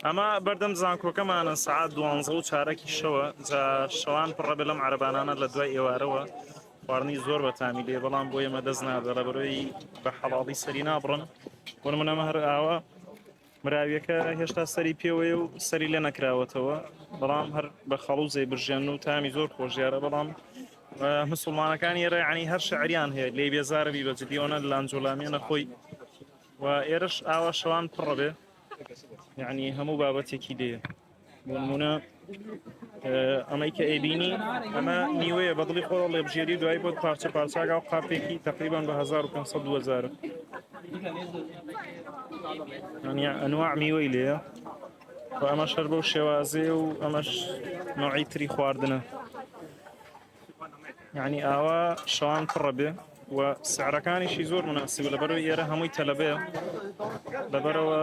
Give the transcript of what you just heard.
ئەمە بەردەم زانکۆکەمانە سەعات دوانزە و چارەکی شەوە جا شەوان پڕە بێ لەم عەرەبانانە لە دوای ئێوارەوە خواردنی زۆر بەتامی لێ بەڵام بۆ ئێمە دەست نادە لە بەرەوەی بە حەڵاڵی سەری نابڕن بۆ نمونە ئەمە هەر ئاوا مراویەکە هێشتا سەری پێوەیە و سەری لێ نەکراوەتەوە بەڵام هەر بە خەڵوزەی برژێن و تامی زۆر خۆشیارە بەڵام مسلمانەکانی ئێرە یعنی هەر شعریان هەیە لێ بێزارە بی بە جدیۆنە لانجۆلامیانە خۆی و ئێرەش ئاوا شەوان پڕە بێ یعنی هەموو بابەتێکی لێ بۆ نمونە ئەمەی کە ئەیبینی ئەمە نیوەیە بەدڵی خۆ ڵێبژێری دوای بۆت پارچە پارچاگا و قاپێکی تقریبان بە 1500 2000 یعنی ئەنواع میوەی لێیە و ئەمە شەر بەو شێوازێ و ئەمەش نوعی تری خواردنە یعنی ئاوا شەوان پڕە بێ و سعرەکانیشی زۆر مناسبە لەبەرەوەی ئێرە هەمووی تەلەبەیە لەبەرەوە.